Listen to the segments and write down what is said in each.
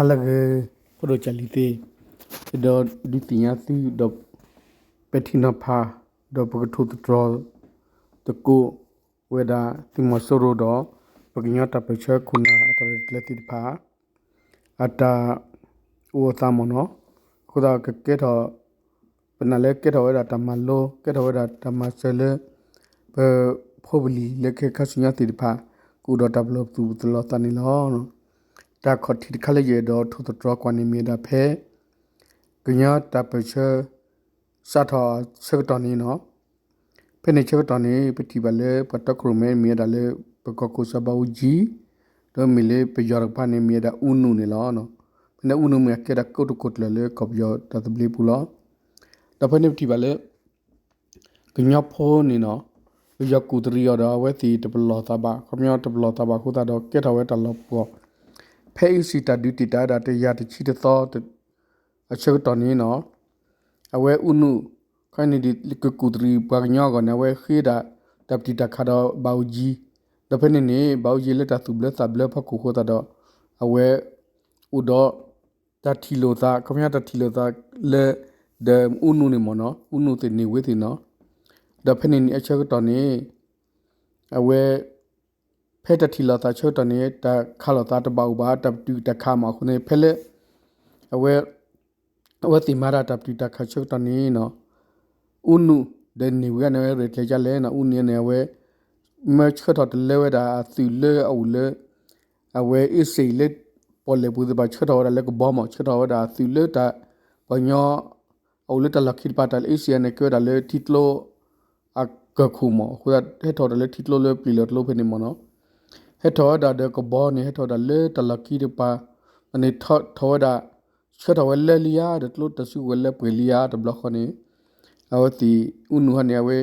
ဟါလၢအဂ့ၤ ဖိဒိၣ်ကၢ်လံၤသ့ၣ်, ယအဲၣ်ဒိးဒုးသ့ၣ်ညါသုဒီး ပဲာ်ထံနီၤဖး ဒီးပကထိၣ်သတြီၤ သကိးဝဲဒၣ်သုးမီၤစိရိၤဒီး ပကညီတၢ်ပၢၢ်ဆၢခိၣ်နၢ်အတၢ်ရဲၣ်တၢ်ကျဲၤသ့ၣ်တဖၣ် အတၢ်အိၣ်အသးမ့ၢ်နီၤ. အဃိသတးကကဲထီၣ် ပနာ်လၢကဲထီၣ်ဝဲဒၣ်တၢ်မၤလိ ကဲထီၣ်ဝဲဒၣ်တၢ်မၤစၢၤလၢ ပဖိပလံၤလၢခဲခါဆူညါသ့ၣ်တဖၣ် ကအိၣ်ဒီးတၢ်ပလီၢ်သူၣ်ပလီၢ်သးန့ၣ်လီၤ. တၢ်ခီၣ်ထံးတခါလၢယအဲၣ်ဒိးထိၣ်သတြီၤကွၢ်န့ၣ်မ့ၢ်ဝဲဒၣ်ဖဲ ကညီတၢ်ပၢၢ်ဆၢ စးထီၣ်ဆၢကတီၢ်န့ၣ်နီၤ. ဖဲန့ၣ်ဆၢကတီၢ်န့ၣ် ပထံၣ်ဘၣ်လၢပှၤတီခိၣ်ရိၣ်မဲမ့ၢ်ဝဲဒၣ်လၢ ပကီၢ်ခိၣ်စီၤဘးအူကၠံ, ဒီးမ့ၢ်လၢပယီၤတကပၤန့ၣ်မ့ၢ်ဝဲဒၣ်အူနုၣ်န့ၣ်လီၤ. ဖဲန့ၣ်အူနုၣ်မ့ၢ်အကဲဒၣ်ကိတိာ်ခိၣ်ကျၢၢ်လၢကီၢ်ပယီၤတၢ်သဘျ့ပူၤလီၤ. ဒီးဖဲန့ၣ်ပထံၣ်ဘၣ်လၢ ကညီဖိန့ၣ်နီၤ, ပယီၤကူၣ်တရံးအီၤဒီးအဝဲသ့ၣ်တပလီၢ်သးဘၣ်, ခီပညီတပလီၢ်သးဘၣ်အဃိသတးဒီးကဲထီၣ်ဝဲတၢ်လီၤပှီၢ်, ဖဲအ့စ့ၣ်တၢ်ဒုးတ့ၢ်တာ်ဝဲဒၣ်တကယၤတဆံတသီ အဆၢကတီၢ်န့ၣ်နီၤ, အဝဲအူနုၣ် ခီန့ၣ်ဒ်ကကူၣ်တရံးပှၤကညီအဂီၢ်န့ၣ် အဝဲဃ့ဒၣ်တၢ်ပတုာ်တၢ်ခးဒီးဘးအူကၠံ, ဒီးဖဲန့ၣ်န့ၣ် ဘးအူကၠံလၢတၢ်သူၣ်ဘျၢသးဘျၢဖီခိၣ်အဃိသတးဒီး အဝဲ အိၣ်ဒီး တၢ်ထံၣ်လိာ်သး ခီပညီတၢ်ထံၣ်လိာ်သးလၢ ဒီးအူနုၣ်န့ၣ်မ့ၢ်နီၤ, အူနုၣ်သ့ၣ်န့ၢ်ဝဲသ့ၣ်နီၤ, ဒီးဖဲန့ၣ်န့ၣ်အဆၢကတီၢ်န့ၣ် အဝဲ ဖဲတၢ်ထံၣ်လိာ်သးဆၢကတီၢ်န့ၣ် တၢ်ခးလိာ်သးတဘၣ်အိၣ်ဘၣ် တၢ်ပတုာ်တၢ်ခးမ့ၢ်အဃိန့ၣ် ဖဲလၢ အဝဲ အဝဲသ့ၣ်မၤတၢ်တၢ်ပတုာ်တၢ်ခးဆၢကတီၢ်န့ၣ်နီၤ, အူနုၣ် ဒီးန့ၢ်ဝဲန့ၣ် အဝဲရဲၣ်ကျဲၤဒ်လဲၣ်နီၤ, အူနုၣ်န့ၣ် အဝဲ မၢဆှၢထီၣ်တလၢဝဲဒၣ်အသုးလၢအအိၣ်လၢ အဝဲအ့စ့ၣ်လၢ ပီၣ်လဲၣ်ပူၤသ့ၣ်တဖၣ် ဆှၢထီၣ်ဝဲဒၣ်လၢကဘီမ့ၢ် ဆှၢထီၣ်ဝဲဒၣ်အသုးလၢတၢ် ပှၤကညီ အအိၣ်လၢတၢ်လီၢ်ခံတပၤ တၢ်လၢအ့စ့ၣ်န့ၣ် ကဲဝဲဒၣ်လၢထံကျိ အကၢၢ်ခိၣ်မ့ၢ် အဃိသတးဟဲထီၣ်ဝဲဒၣ်လၢထံကျိလၢပျံၤလီၢ်ကျိဖဲန့ၣ်မ့ၢ်နီၤ, ဟဲထီၣ်ဝဲဒၣ်ဒီးကဘီန့ၣ် ဟဲထီၣ်ဝဲဒၣ်လၢတၢ်လီၢ်ခံတပၤ န့ၣ်ထီၣ်ဝဲဒၣ် ဆှၢထီၣ်ဝဲလၢလံဧါ ဒီးကျိတၢ်စုကဝဲၤလၢပှဲၤလံဧါ တဘျီဃီန့ၣ် အဝဲသ့ၣ်အူနုၣ်ဟီန့ၣ် အဝဲ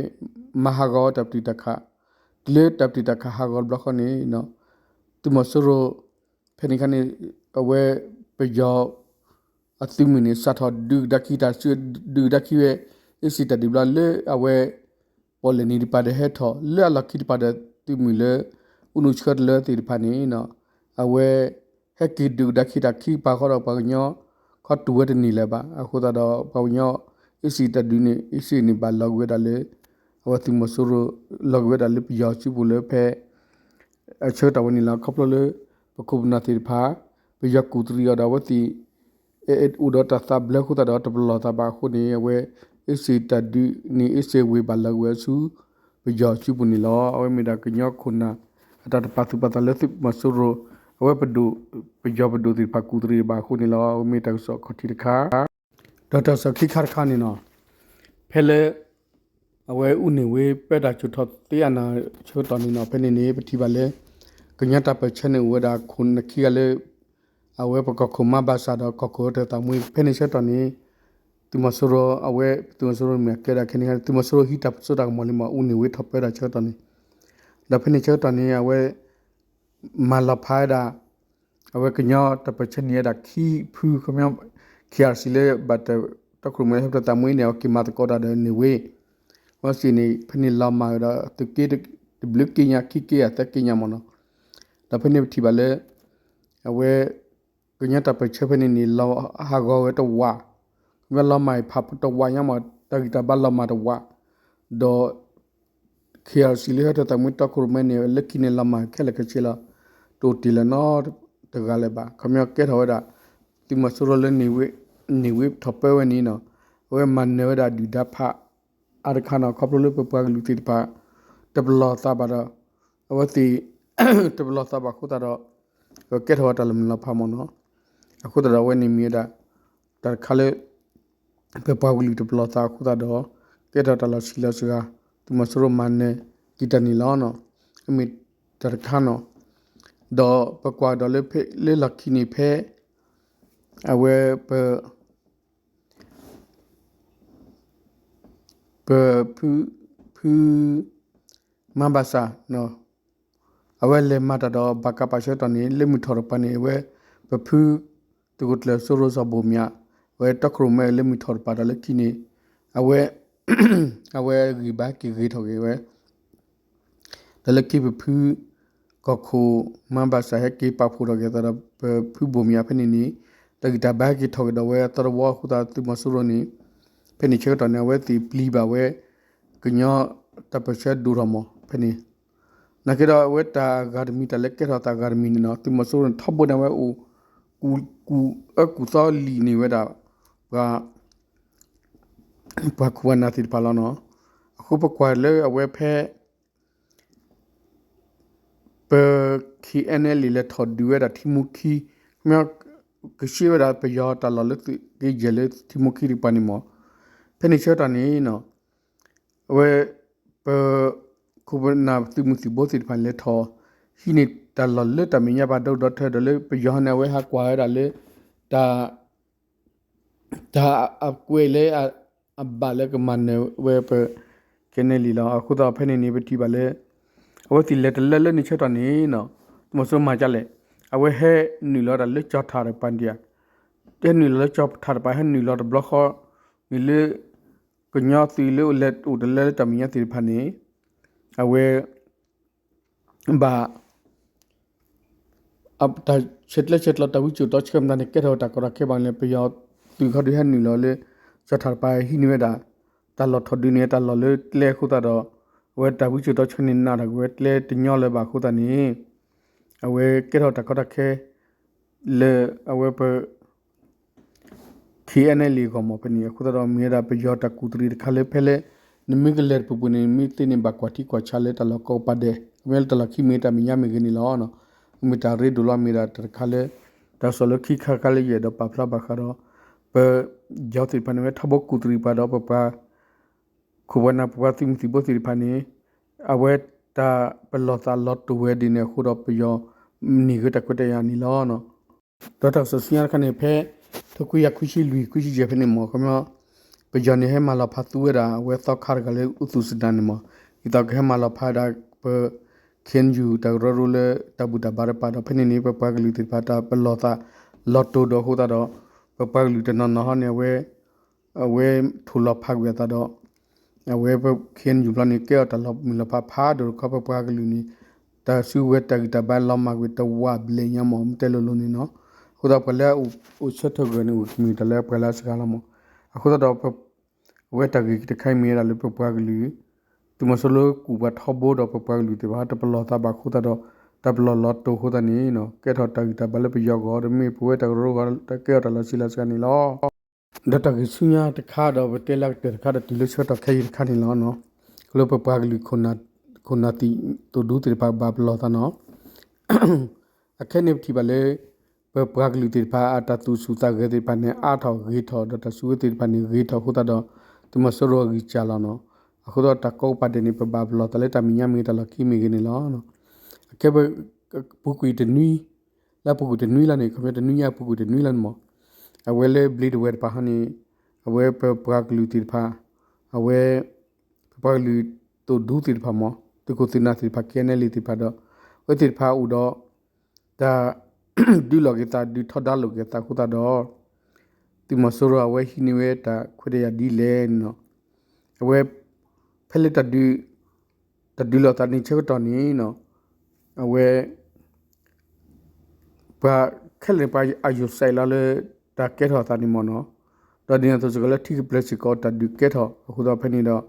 မၤဟးဂီၤဝဲတၢ်ပတုာ်တၢ်ခး တုၤလၢတၢ်ပတုာ်တၢ်ခးဟးဂီၤတဘျီဃီန့ၣ် သုးမီၤစိရိၤ ဖဲန့ၣ်အခါန့ၣ် အဝဲပယီၤ အသုးမုၢ်န့ၣ် စးထီၣ်ဒုးကဒါခံတၢ်စု ဒုးကဒါခံဝဲ အ့စ့ၣ်တၢ်ဒုးဘျီလၢအဝဲ ပီၣ်လဲၣ်နံၤတပၤဒီးဟဲထီၣ် လၢအလီၢ်ခံတပၤဒီးသုးမုၢ်လၢ အူနုၣ်ဆှၢတလၢသ့ၣ်တဖၣ်န့ၣ် အဝဲ ဟဲက့ၤဒုးကဒါခံတၢ်ခံကပၤဃီဒီးပှၤကညီ ခီတူၢ်ဝဲတန့ၢ်လၢၤဘၣ်. အဃိသတးဒီးပှၤကညီ အ့စ့ၣ်တၢ်ဒုးန့ၣ် အ့စ့ၣ်န့ၣ်ဘၣ်လီၤက့ၤဝဲဒၣ်လၢ အဝဲသုးမီၤစိရိၤ လီၤက့ၤဝဲဒၣ်လၢပယီၤစုပူၤလၢဖဲ အဆၢကတီၢ်ဝဲန့ၣ်လီၤ. ခီဖျိလၢ ပခိၣ်ပနၢ်သ့ၣ်တဖၣ် ပယီၤကူၣ်တရံးအီၤဒီးအဝဲသ့ၣ် အိၣ်ဒီးတၢ်သးဘျၢအဃိသတးဒီးတပလီၢ်သးဘၣ်အဃိန့ၣ် အဝဲ အ့စ့ၣ်တၢ်ဒုးန့ၣ် အ့စ့ၣ်ဝ့ၢ်ဘၣ်လီၤက့ၤဝဲဆူ ပယီၤစုပူၤန့ၣ်လီၤ. အဝဲမ့ၢ်ဒၣ်ကညီခိၣ်နၢ် အတၢ်တပာ်သူၣ်ပာ်သးလၢသုးမီၤစိရိၤ အဝဲပဒိၣ် ပယီၤပဒိၣ်သ့ၣ်တဖၣ်ကူၣ်တရံးဘၣ်အဃိန့ၣ်လီၤ. အဝဲမ့ၢ်တၢ်ကစီၣ်ခီၣ်ထံးတခါ ဒီးတၢ်ကစီၣ်ခံခါတခါန့ၣ်နီၤ ဖဲလၢ အဝဲအူန့ၢ်ဝ့ ပၢတၢ်စိာ်ထီၣ်သ့အနၢ်ဆၢကတီၢ်န့ၣ်နီၤ ဖဲန့ၣ်န့ၣ် ပထံၣ်ဘၣ်လၢ ကညီတၢ်ပၢၢ်ဆၢန့ၣ်အိၣ်ဝဲဒၣ်ခိၣ်နၢ်ခံဂၤလၢ အဝဲပကီၢ်ခိၣ်မါဘၣ်ဆၣ်ဒီးကီၢ်ခိၣ်အတၢ်သးမှံ ဖဲန့ၣ်ဆၢကတီၢ်န့ၣ် သုးမီၤစိရိၤ အဝဲသုးမီၤစိရိၤမ့ၢ်အကဲဒၣ်ခဲန့ၣ် သုးမီၤစိရိၤဟံးတၢ်စိတၢ်ကမီၤလံမး အူန့ၢ်ဝ့ထီၣ်ပၢတၢ်ဆၢကတီၢ်န့ၣ် ဒီးဖဲန့ၣ်ဆၢကတီၢ်န့ၣ် အဝဲ မၤလီၤဖးဝဲဒၣ် အဝဲကညီတၢ်ပၢၢ်ဆၢန့ၣ်ဝဲဒၣ်ခံဖု ခီပညီ ခ့ၣ်အၣ်စံၣ်လၢဘၣ်တၢ်တီခိၣ်ရိၣ်မဲဟဲပၢတၢ်သးမှံန့ၣ် အဝဲက့ၤမၤသကိးတၢ်ဒီးန့ၢ်ဝ့ ဝဲစံးန့ၣ် ဖဲန့ၣ်လီၤမၢ်ဝဲဒီးသုးက့ တဘျုးက့ညါခံက့ယၤသၢက့ညါမးနီၤ ဒီးဖဲန့ၣ်ပထံၣ်ဘၣ်လၢ အဝဲ ကညီတၢ်ပၢၢ်ဆၢဖဲန့ၣ်န့ၣ် လီၤဟးဂီၤဝဲတဝာ်, ခီပညီလီၤမၢ်ဖးတဝာ်ညါမး တၢ်ဂံၢ်တၢ်ဘါလီၤမၢ်တဝာ်, ဒီး ခ့ၣ်အၣ်စံၣ်လၢဟဲထီၣ်သးမှံတီခိၣ်ရိၣ်မဲန့ၣ် လၢခံန့ၣ်လီၤမၢ်ခဲလၢာ်ခဲဆ့လီၤ, တအိၣ်တ့ၢ်လၢၤနီတဂၤလၢၤဘၣ်. ခီပညီကဲထီၣ်ဝဲဒၣ် သုးမီၤစိရိၤလၢ န့ၢ်ဝ့ထီၣ်ပၢဝဲန့ၣ်နီၤ, အဝဲမၤနၢၤဝဲဒၣ်ဒုၣ်ဒါဖး အါတခါနီၤ ခီဖျိလၢပပှၤကလုာ်သ့ၣ်တဖၣ် တပလီၢ်သးဘၣ်ဒီး အဝဲသ့ၣ် တပလီၢ်သးဘၣ်အဃိသတးဒီး ကဲထီၣ်ဝဲတၢ်လီၤမုၢ်လီၤဖးမးနီၤ. အဃိသတးဒီးအဝဲန့ၣ်မ့ၢ်ဝဲဒၣ် တၢ်တခါလၢ ပပှၤကလုာ်တပလီၢ်သးအဃိသတးဒီး ကဲထီၣ်တၢ်လီၤဆံးလီၤစှၤ သုးမီၤစိရိၤမၤနၢၤက့ၤတၢ်န့ၣ်လီၤ. အမ့ၢ်တၢ်တခါနီၤ. ဒီးပကွၢ်ဒီးလၢလၢလီၢ်ခံန့ၣ်ဖဲ အဝဲပ ပဖု ဖု မါဘၣ်ဆၣ် အဝဲလဲၤမၤတၢ်ဒီးဘၣ်ကးပာ်ဆၢကတီၢ်န့ၣ် လၢမုၢ်ထီၣ်တပၤန့ၣ် အဝဲ ပဖု သုးခိၣ်ကျၢၢ်စိရိၤစီၤဘိၣ်မၠး အဝဲတီခိၣ်ရိၣ်မဲလၢမုၢ်ထီၣ်တပၤဒီးလၢခံန့ၣ် အဝဲ အဝဲဂံၢ်ဘါက့ၤဂ့ၤထီၣ်က့ၤဝဲ ဒီးလၢခံပဖု ကီၢ်ခိၣ်မါဘၣ်ဆၣ်ဟဲက့ၤပာ်ဖှိၣ်ထီၣ်က့ၤအသးဒီး ပဖုဘိၣ်မၠးဖဲန့ၣ်န့ၣ် တၢ်ဂံၢ်တၢ်ဘါဟဲက့ၤထီၣ်ကဒီးဝဲအသီတဝီအဃိသတး သုးမီၤစိရိၤန့ၣ် ဖဲန့ၣ်ဆၢကတီၢ်န့ၣ် အဝဲသ့ၣ်ပျံၤဘၣ်ဝဲ ကညီတၢ်ပၢၢ်ဆၢဒိၣ်ထီၣ်မး ဖဲန့ၣ် နာ်က့ဒီးအဝဲတၢ်အဂၤတမံၤ တၢ်လၢကဲထီၣ်သးအဂၤတမံၤန့ၣ်နီၤ သုးမီၤစိရိၤန့ၣ် ထီဘိန့ၣ် အဝဲအိၣ် ကူၣ်အၢကူၣ်သီလံာ်န့ၢ်ဝဲဒၣ် ပှၤ ပှၤခိၣ်ပှၤနၢ်သ့ၣ်တဖၣ်လီၤနီၤ. အဃိပကွၢ်လၢအဝဲဖဲ ပ KNLA လဲၤထီၣ်ဒုးဝဲဒၣ်ထံမူခံ ခီပညီ ကဆှၢဝဲဒၣ်ပယီၤတၢ်လီၢ်လၢသုးက့ယဲၢ်လၢထံမူခံတကပၤန့ၣ်မး ဖဲန့ၣ်ဆၢကတီၢ်န့ၣ်နီၤ အဝဲ ပ ခိၣ်ပနၢ်သုးမုၢ်သံၣ်ဘိသ့ၣ်တဖၣ်န့ၣ် လဲၤထီၣ်ဟံးန့ၢ်တၢ်လီၢ်လၢတၢ်မဲာ်ညါဘၣ်ဒိဒီထၢဒီးလၢပယီၤန့ၣ် အဝဲဟးကွၢ်ဝဲဒၣ်လၢ တၢ် တၢ်အကွဲးလၢ အဘၣ်လၢကမၤနၢၤဝဲပ KNLA လီၤ. အဃိသတးဖဲန့ၣ်န့ၣ် ပထံၣ်ဘၣ်လၢ အဝဲသ့ၣ်လဲၤတလၢလၢန့ၣ်ဆၢကတီၢ်န့ၣ်နီၤ သုးမီၤစိရိၤမၤဒ်လဲၣ် အဝဲဟဲနုာ်လီၤတၢ်လၢကၠီၣ်ထၣ်တကပၤဒံးဧါ ဟဲနုာ်လီၤလၢကၠီၣ်ထၣ်တကပၤ ဟဲနုာ်လီၤတဘျီဃီ မ့ၢ်လၢ ကညီသုးလၢအိၣ်လဲၤအိၣ်တလၢလၢတၢ်မဲာ်ညါသ့ၣ်တဖၣ်န့ၣ် အဝဲ ဘၣ် တၢ်ဆဲးကျၢဆဲးကျိးတၢ်ဝံစိာ်တီဆှၢမတၤန့ၣ် ကဲထီၣ်တၢ်ကီတၢ်ခဲဘၣ်န့ၣ် ပယီၤသုးခီဒုးဟဲနုာ်လီၤလၢ ကၠီၣ်ထၣ်တကပၤဟံးန့ၢ်ဝဲဒၣ် တၢ်လီၢ်ထီၣ်ဒုးန့ၣ် တၢ်လီၢ်လၢကျဲအဃိသတးဒီး အဝဲတၢ်ဝံစိာ်တီဆှၢန့ၣ် နးထီၣ်က့ၤဝဲကျဲတညီလၢၤဘၣ်အဃိသတးန့ၣ် အဝဲကဲထီၣ်တၢ်ကီတၢ်ခဲ လၢအဝဲပ KNLA အဂီၢ်မး ဖဲန့ၣ် အဃိသတးဒီးမ့ၢ်ဝဲဒၣ်ပယီၤတၢ်ကူၣ်တရံးတခါလၢဖဲလၢ နမ့ၢ်ကလဲၤတပူၤပူၤန့ၣ် မ့ၢ်သ့န့ၣ်ဘၣ်ကွၢ်ထံကွၢ်ဆးလၢတၢ်လီၢ်ကိးပၤဒဲး မ့ၢ်လၢတၢ်လီၢ်ခံမ့ၢ်တၢ်မဲာ်ညါမ့ၢ်ဂ့ၤန့ၣ်လီၤ. မ့ၢ်တၢ်ရ့ဒိၣ်လီၤ မ့ၢ်ဒၣ်တၢ်တခါလၢ တၢ်ကစီၣ်လၢခံခါခါလၢယအဲၣ်ဒိးပာ်ဖျါဘၣ်ဃးဒီး ပယီၤသ့ၣ်တဖၣ်န့ၣ် ဝဲထီဘိကူၣ်တရံးပှၤဒီးပပှၤ ခိၣ်ပှၤနၢ်ပပှၤသုးမုၢ်သံၣ်ဘိသ့ၣ်တဖၣ်န့ၣ် အဝဲတၢ်ပလီၢ်သးလီၤတိာ်ဝဲဒ်န့ၣ်အဃိဒီးပယီၤ န့ၢ်ဂ့ၤတၢ်ခွဲးတၢ်ယာ်န့ၣ်လီၤ. ဒီးတၢ်ကစီၣ်ဆူညါတခါန့ၣ် ဖဲ ထိခွံကယၤခွံဆံလွံၢ် ခွံဆံယဲၢ်ဖဲန့ၣ်မး ခီပညီ ပယီၤန့ၣ်ဟဲမၤလီၤဖးသူဝဲဒၣ် အဝဲသီခါတဂၤလၢအူသူၣ်စဒၤန့ၣ်မး ဒ်သိးကဟဲမၤလီၤဖးဒၣ်ပ KNU တၢ်ကရၢကရိလၢတၢ်ဘူၣ်တၢ်ဘါတကပၤဒီး ဖဲန့ၣ်န့ၣ် ပပှၤကလုာ်သ့ၣ်တဖၣ်တၢ်ပလီၢ်သးလီၤတိာ်ဒီးအဃိသတးဒီး ပပှၤကလုာ်တနီၤနီၤဟီန့ၣ် အဝဲ အဝဲထိၣ်လီၤဖးကွံာ်အသးဒီး အဝဲပ KNU ဘျီန့ၣ် ကဲအီၤတၢ်လီၤမုၢ်လီၤဖးဖးဒိၣ်တခီ ပပှၤကလုာ်န့ၣ် တၢ်စုကဝဲၤတၢ်ဂံၢ်တၢ်ဘါလီၤမၢ်ကွံာ်တဝးဘျဲၣ်ညါမး မ့ၢ်တဲလိၤလိၤန့ၣ်နီၤ. အဃိသတး ပှၤလၢအအိၣ်ဆၢထၢၣ်ဂၢၢ်န့ၣ် အိၣ်ကမ့ၢ်တၢ်လၢပှၤလၢအစှၤလီၤမး. အဃိသတးဒီး အဝဲတၢ်ဂ့ၢ်တခါအံၤမ့ၢ်ဝဲဒၣ်လၢပပှၤကလုာ် သုးမီၤစိရိၤကူၣ်ပှၤထီဘိဒီးပပှၤကလုာ်သ့ၣ်တဖၣ် တပလီၢ်သးဘၣ်အဃိသတးဒီး တၢ်ပလီၢ်လီၤတိာ်အဃိသတးန့ၣ် ကဲထီၣ်တၢ်ဂံၢ်တၢ်ဘါလၢပယီၤအဂီၢ် ဒီးမ့ၢ်ပဝဲတၢ်ကရၢကရိအဂီၢ် တၢ်ကဲထီၣ်တၢ်လီၤဆံးလီၤစှၤန့ၣ်လီၤ. ဒီးတၢ်ဂ့ၢ်ဆူညါတခါဒီး ပတဲလၢကတၢၢ်တခါဒီး တုၤလၢဆၢကတီၢ်ခဲအံၤတခါန့ၣ်လီၤ. လၢပပှၤကလုာ် ခိၣ်နၢ်သံၣ်သိၣ်ဒူသ့ၣ်တဖၣ်ဘၣ်ပလီၢ်သးနီၤ အခဲန့ၣ်ပထံၣ်ဘၣ်လၢ ပပှၤကလုာ်သ့ၣ်တဖၣ်အတၢ်သူၣ်ဆူၣ်သးဂဲၤသ့ၣ်တဖၣ်န့ၣ် အါထီၣ်ဂ့ၤထီၣ် ဒီးတၢ်စုကဝဲၤသ့ၣ်တဖၣ်န့ၣ် ဂ့ၤထီၣ်အဃိသတးဒီး သုးမီၤစိရိၤအဂံၢ်စၢ်လီၤနီၤ. အဃိသတး တၢ်ကိးပၤဒဲးန့ၣ် ပဘၣ်ပလီၢ်သးလၢတၢ်မဲာ်ညါမ့ၢ်ဂ့ၤ တၢ်လီၢ်ခံမ့ၢ်ဂ့ၤန့ၣ်လီၤ. အခဲပ ပူၤကွံာ်တနွံ လၢအပူၤကွံာ်တနွံလီၤန့ၣ် ခီပညီတနွံညါအပူၤကွံာ်တနွံလီၤန့ၣ်မး အဝဲလၢဘျ့ဒဝဲၢ်တဖၣ်ဟီန့ၣ် အဝဲပပှၤကလုာ်သ့ၣ်တဖၣ် အဝဲ ပပှၤကလုာ်သိၣ်ဒူသ့ၣ်တဖၣ်မး သုးခိၣ်သုးနၢ်သ့ၣ်တဖၣ် ခဲနဲလံသ့ၣ်တဖၣ်ဒီး အဝဲသ့ၣ်တဖၣ်အိၣ်ဒီး တၢ် ဒုးလိာ်က့ၤသး ဒုးထီဒါလိာ်က့ၤသးအဃိသတးဒီး သုးမီၤစိရိၤအဝဲဟံးန့ၢ်ဝဲတၢ်ခွဲးတၢ်ယာ်ဒ်လဲၣ်န့ၣ်နီၤ အဝဲ ဖဲလၢတၢ်ဒုး တၢ်ဒုးလိာ်သးန့ၣ်ဆၢကတီၢ်န့ၣ်နီၤ အဝဲ ပှၤခဲလၢာ်န့ၣ် ပှၤအယိၣ်စဲးလီၤလၢတၢ်ကဲထီၣ်အသးန့ၣ်မ့ၢ်နီၤ, ဒီးဒ်န့ၣ်အသိးစ့ၢ်ကီးလၢထံကပျၢၤစ့ၢ်ကီး တၢ်ဒုးကဲထီၣ်အဃိသတးဖဲန့ၣ်ဒီး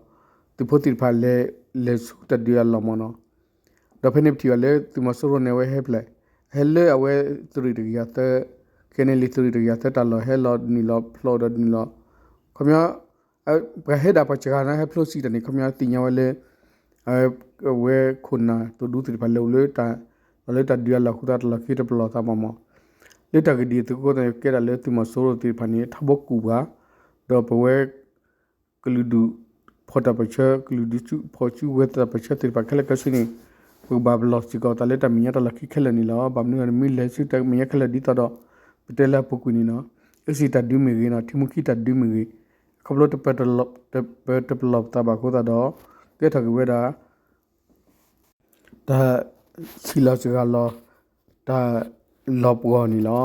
သုးဖိသ့ၣ်တဖၣ်လဲၤ လဲၤဆူတၢ်ဒုးအလီၢ်မ့ၢ်နီၤ, ဒီးဖဲန့ၣ်ပထံၣ်ဘၣ်လၢသုးမီၤစိရိၤန့ၣ် အဝဲဟဲဖျဲၣ် ဟဲလၢအဝဲသုးရ့ၣ်တကယၤသၢ ခဲန့ၣ်လံ သုးရ့ၣ်တကယၤသၢတၢ်လီၢ် ဟဲလီၤနုာ်လီၤဖျိးဒီးနုာ်လီၤ ခီပညီ ပှၤဟဲဒၣ်ပှၤစှၤဂၤန့ၣ် ဟဲဖျိစံးတၢ်န့ၣ် ခီပညီသ့ၣ်ညါဝဲလၢ အဝဲခိၣ်နၢ်သိၣ်ဒူသ့ၣ်တဖၣ်လဲၤအိၣ်လၢတၢ် လီၤလၢတၢ်ဒုးအလီၢ်အဃိသတး တၢ်လီၢ်ခံတပလီၢ်သးမ့ၢ်မ့ၢ်, လၢတၢ်ဂ့ၢ်ဒ်အံၤအသိးအဃိသတး ကဲဒၣ်လၢသုးမီၤစိရိၤသ့ၣ်တဖၣ်န့ၣ် ထီဘိကူၣ်ပှၤ ဒီးပဝဲ ကလုာ်ဒူၣ် ဖီၣ်တၢ်ပၢၢ်ဆၢ ကလုာ်ဒူၣ်စုဖီၣ်စုဝဲတၢ်ပၢၢ်ဆၢသ့ၣ်တဖၣ်ခဲလၢာ်ခဲဆ့န့ၣ် ပကဘၣ်ပလီၢ်စ့ၢ်ကီးသးလၢတၢ်မဲာ်ညါတၢ်လီၢ်ခံခဲလၢာ်န့ၣ်လီၤ. ဘၣ်မနုၤလဲၣ် နမ့ၢ်လဲၤဆူတၢ်မဲာ်ညါခဲလၢာ်ဒ်သိးဒီး ပတဲလၢအပူၤကွံာ်န့ၣ်နီၤ အ့ၣ်စံၣ်တၢ်ဒုးမ့ၢ်ဂ့ၤနီၤ ထံမူခံတၢ်ဒုးမ့ၢ်ဂ့ၤ ခီဖျိတပၢတပလီၢ်ပသးဘၣ်အဃိသတးဒီး ကဲထီၣ်က့ၤဝဲဒၣ် တၢ်ဆံးလီၤစှၤလီၤ တၢ်လီၤပှီၢ်န့ၣ်လီၤ.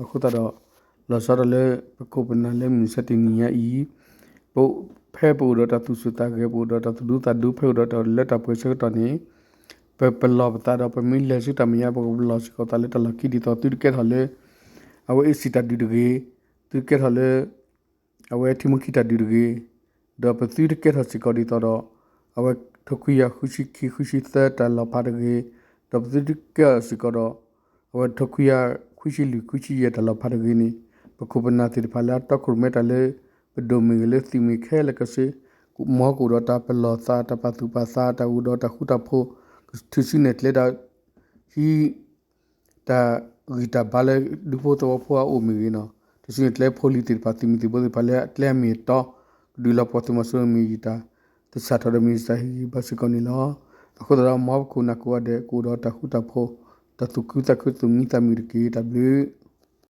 အဃိသတးဒီး လီၤဆီဒၣ်တၢ်လၢပခိၣ်ပနၢ်လၢမုၢ်မဆါတနံၤညါအံၤ ဖဲပအိၣ်ဒီးတၢ်သူၣ်ဆူၣ်သးဂဲၤ ပအိၣ်ဒီးတၢ်သူၣ်ဒူသးဒူ ဖဲအိၣ်ဒီးတၢ်လၢတၢ်ပှဲၤဆၢကတီၢ်န့ၣ် ပပလီၢ်ပသးဒီး ပမ့ၢ်လဲၤဆူတၢ်မဲာ်ညါ ပကပလီၢ်စ့ၢ်ကီးသးလၢတၢ်လီၢ်ခံဒ်သိးသုတကဲထီၣ်လၢ အဝဲ အ့စံး တၢ်ဒုးတဂ့ၤ, သုတကဲထီၣ်လၢ အဝဲထံမူခံတၢ်ဒုးတဂ့ၤ, ဒီးပသုတကဲထီၣ်စ့ၢ်ကီးဒ်သိးဒီး အဝဲ ထီၣ်ခွံယၤဃုဆံခံဃုဆံသၢတၢ်လီၤဖးတဂ့ၤ, ဒီးပသုတကဲထီၣ်စ့ၢ်ကီးဒီး အဝဲထီၣ်ခွံယၤခွံဆံလွံၢ်ခွံဆံယဲၢ်တၢ်လီၤဖးတဂ့ၤန့ၣ် ပခိၣ်ပနၢ်သ့ၣ်တဖၣ်လၢအတီခိၣ်ရိၣ်မဲတၢ်လၢ ပဒိၣ်မ့ၢ်ဂ့ၤလၢသုးမ့ၢ်ဂ့ၤခဲလၢာ်ခဲဆ့ မ်ကအိၣ်ဒီးတၢ်ပလီၢ်သး တၢ်ပာ်သူၣ်ပာ်သး တၢ်အိၣ်ဒီးတၢ်ဃူတၢ်ဖိး ထုးစုနဲၣ်ကျဲဒီး ဟံး တၢ်ဂံၢ်တၢ်ဘါလၢဒူဖိသဝီဖိအအိၣ်မ့ၢ်ဂ့ၤန့ၣ် တၢ်စုနဲၣ်ကျဲဖိလံၤသ့ၣ်တဖၣ် သုးမုၢ်သံၣ်ဘိသ့ၣ်တဖၣ်လၢအကျဲအမ့ၢ်အတီ ကဒုးလီၤပှီၢ်သုးမီၤစိရိၤမ့ၢ်ယတၢ်သဆၣ်ထီၣ်ဒီးမ့ၢ်ယတၢ်ဟ့ၣ်ဂံၢ်ဘါစ့ၢ်ကီးန့ၣ်လီၤ. အဃိသတးဒီး မ်ပခိၣ်နၢ်ကိးဂၤဒဲး ကအိၣ်ဒီးတၢ်ဃူတၢ်ဖိး တၢ်သူၣ်ခုသးခု သူၣ်မံသးမုာ်တက့ၢ်. တၢ်ဘျုး